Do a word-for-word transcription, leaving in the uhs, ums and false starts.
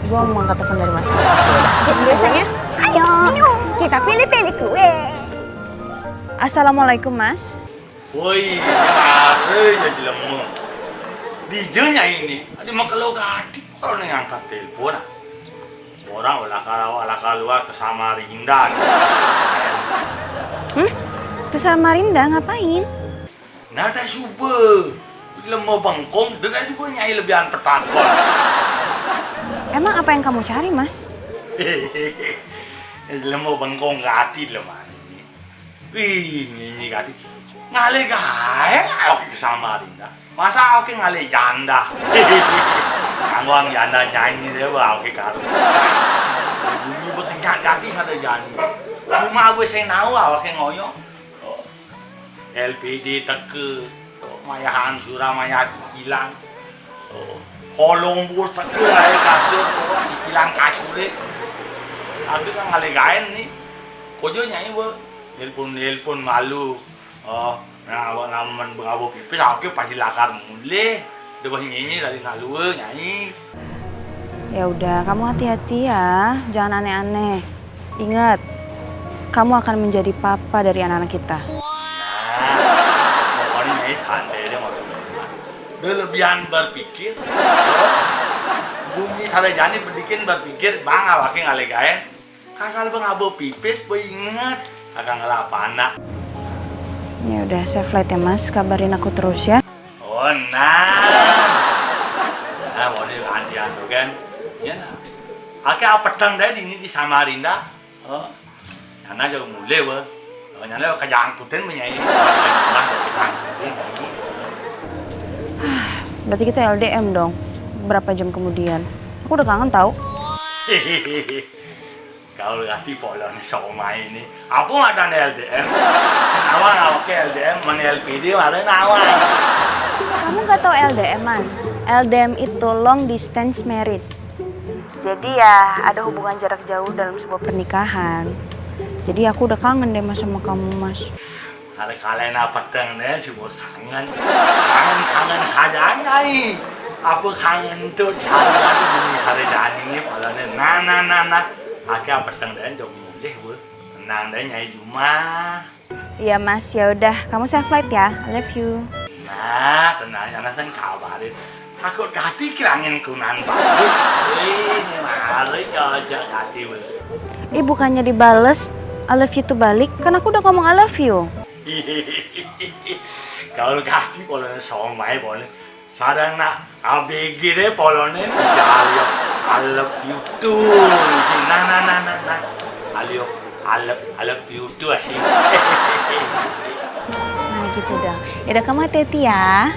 Gua mau angkat telepon dari Mas. Biasanya, ayo, kita pilih-pilih kue. Assalamualaikum, Mas. Woi, mare ya jelema. Dija nyai ini, adi makelo gati orang yang angkat telepon. Orang olah kalau olah keluar ke Samarinda. Hmm? Ke Samarinda ngapain? Nah, tak suba. Jelema bengkong, dia juga nyai lebihan petakon. Emang apa yang kamu cari, Mas? Jelema bengkong gati jelema ini. Wih, nyanyi gati. Ngalih gaé awak ke Samarinda. Masa awak ngalih janda. Angwang janda nyanyi dia awak karo. Bunyi bekenyak gati sada jani. Cuma gue sing nau awak ngoyo. L P D teke, mayahan surah, mayah cicilan. Kolong bus teke, air kasur, cicilan kasure. Tapi kan ngalih gaén nih. Kojo nyai we, nelpon-nelpon malu. Oh, nah, awak namen bengabo pipis, awak pasti lakar mulih. Udah bah nyanyi dari ngalue, nyai. Ya udah, kamu hati-hati ya, jangan aneh-aneh. Ingat, kamu akan menjadi papa dari anak-anak kita. Nah, pokoknya nyai santai aja mau. Udah lebihan berpikir. Bumi sada jani bedikin berpikir, bang awake ngalih gaén. Kasal bang abo pipis, bang inget. Kagak ngelapana. Ya udah, safe flight ya Mas, kabarin aku terus ya. Oh, nah. Nah, mau nih antian tuh kan. Ya nah. Ake apeteng deh di ini di Samarinda. Oh. Nyana jauh mulai, weh. Oh, nyana kejangkutin menyai. Kejangkutin. Berarti kita L D M dong. Berapa jam kemudian? Aku udah kangen tau. Kau latih polone somai ini. Apa matan L D M? Nawang awake L D M, men L P D mare nawang. Kamu nggak tahu L D M, Mas? L D M itu long distance marriage. Jadi ya, ada hubungan jarak jauh dalam sebuah pernikahan. Jadi aku udah kangen deh Mas sama kamu, Mas. Ada kalian apa teng deh, si bos kangen. Kangen-kangen saja, Nyai. Apa kangen tuh, sehari lagi bumi sehari dan ini, polone. Nah, nah, nah, nah. Ake apa teng deh, jauh mulih, Bu. Tenang deh, Nyai Juma. Iya, Mas, ya udah, kamu safe flight ya. I love you. Nah, tenang, jangan sen kabarin. Takut hati kirangin kunan bagus. Wih, ini mari cocok hati, Bu. Ih, bukannya dibales, I love you tuh balik, kan aku udah ngomong I love you. Kalau hati polone somai, polone. Sadang nak A B G deh polone bisa alio alep YouTube sih. Nah, nah, nah, nah, nah. Alio alep alep YouTube sih. Nah, gitu dong. Ya udah, kamu hati-hati ya.